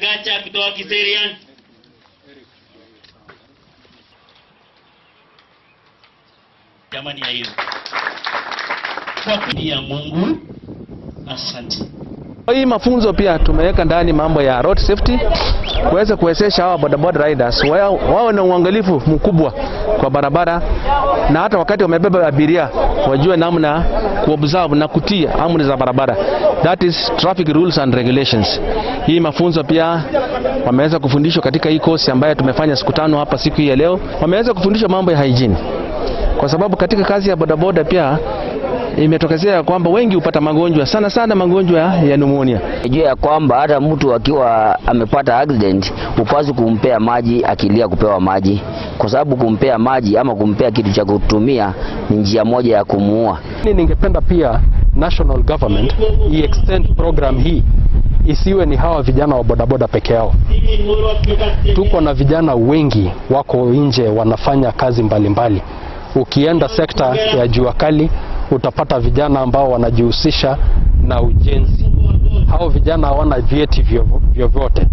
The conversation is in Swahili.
Gacha kutoka Kiserian. Jamani ya hiyo. Kwa ya Mungu, asante. Hii mafunzo pia tumeweka ndani mambo ya road safety kuweza kuwezesha hawa bodaboda riders wawe na uangalifu mkubwa kwa barabara, na hata wakati wamebeba abiria wajue namna kuobserve na kutii amri za barabara, that is traffic rules and regulations. Hii mafunzo pia wameweza kufundishwa katika hii kosi ambayo tumefanya siku 5 hapa siku hii ya leo. Wameweza kufundishwa mambo ya hygiene, kwa sababu katika kazi ya bodaboda pia imetokezea kwamba wengi hupata magonjwa, sana sana magonjwa ya pneumonia. Jua ya kwamba hata mtu akiwa amepata accident hupaswi kumpea maji akilia kupewa maji, kwa sababu kumpea maji ama kumpea kitu cha kutumia ni njia moja ya kumuua. Ningependa pia national government i-extend program hii, isiwe ni hawa vijana wa bodaboda peke yao. Tuko na vijana wengi wako nje wanafanya kazi mbalimbali. Ukienda sekta ya jua kali utapata vijana ambao wanajihusisha na ujenzi. Hao vijana hawana vyeti vyovyote.